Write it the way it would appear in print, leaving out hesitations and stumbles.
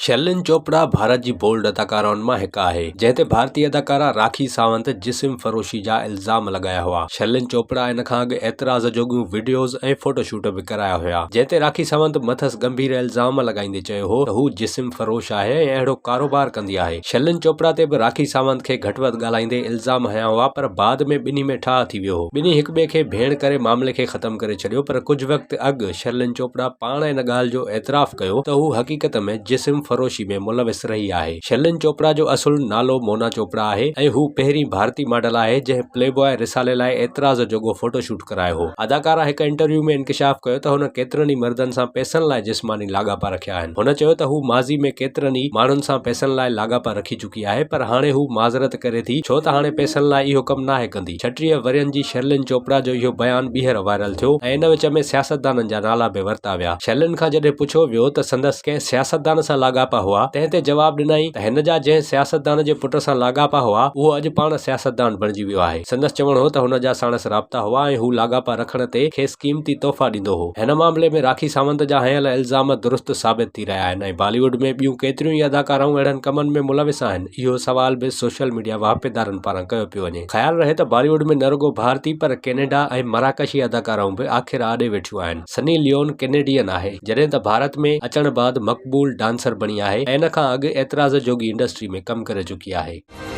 شرلن چوپڙا ڀارت جي بولڊ اداڪارائن مان هڪ آهي، جنهن تي ڀارتي اداڪارا راکي ساونت جسم فروشي جا الزام لڳايا هئا. شرلن چوپڙا ان کان اڳ اعتراض جوڳيون وڊيوز ۽ فوٽو شوٽ به ڪرايا هيا، جنهن تي راکي ساونت مٿس ڳنڀير الزام لڳائيندي چيو هو ته هو جسم فروش آهي ۽ اهڙو ڪاروبار ڪندي آهي. شرلن چوپڙا تي به راکي ساونت کي گهٽ وڌ ڳالهائيندي الزام هنيا هئا پر بعد ۾ ٻنهي ۾ ٺاهه ٿي ويو هو. ٻنهي هڪٻئي کي ڀيڻ ڪري معاملي کي ختم ڪري ڇڏيو پر ڪجهه وقت اڳ شرلن چوپڙا پاڻ ان ڳالهه جو اعتراف ڪيو ته هو حقيقت ۾ جسم فروشي ۾ ملوث رهي آهي. شرلن چوپڙا جو اصل نالو مونا چوپڙا آهي ۽ هو پهرين ڀارتي ماڊل آهي جنهن پلي بواء رسالي لاء اعتراض جوڳو فوٽو شوٽ ڪرايو هو. اداڪارا هڪ انٽرويو ۾ انڪشاف ڪيو ته هن ڪيترن ئي مردن سان پئسن لاء جسماني لاڳاپا رکيا آهن. هن چيو ته هو ماضي ۾ ڪيترن ئي ماڻهن سان پئسن لاء لاڳاپا رکي چڪي آهي پر هاڻي هو معذرت ڪري ٿي ڇو ته هاڻي پئسن لاء اهو ڪم ناهي ڪندي. 36 ورهين جي شرلين چوپڙا جو اهو بيان ٻيهر وائرل ٿيو ۽ ان وچ ۾ سياستدانن جا نالا به ورتا ويا. شرلين کان جڏهن پڇيو ويو ته سندس ڪنهن سياستدان سان لاڳاپا هئا، تنهن تي جواب ڏنائين ته هن جا جنهن سياستدان جي پٽ سان لاڳاپا هئا، اهو اڄ پاڻ سياستدان بڻجي ويو آهي. سندس چوڻ هو ته هن جا ساڻس رابطا هئا ۽ هو لاڳاپا رکڻ تي کيس قيمتي تحفا ڏيندو هو. هن معاملي ۾ راکي ساونت جا هنيل الزام درست ثابت ٿي رهيا آهن ۽ بالي ووڊ ۾ ٻيون ڪيتريون ئي اداڪارائون اهڙن ڪمن ۾ ملوث آهن. اهو سوال به سوشل ميڊيا واهپيدارن پاران ڪيو پيو وڃي. خيال رهي ته بالي ووڊ ۾ نه رڳو ڀارتي پر ڪينيڊا ۽ مراڪشي اداڪارائون به آخر آڏي ويٺيون آهن. سني ليون ڪينيڊين آهي، جڏهن ته ڀارت ۾ اچڻ بعد مقبول ڊانسر بڻي آهي ۽ ان کان اڳ اعتراض جوڳي انڊسٽري ۾ ڪم ڪري چڪي آهي.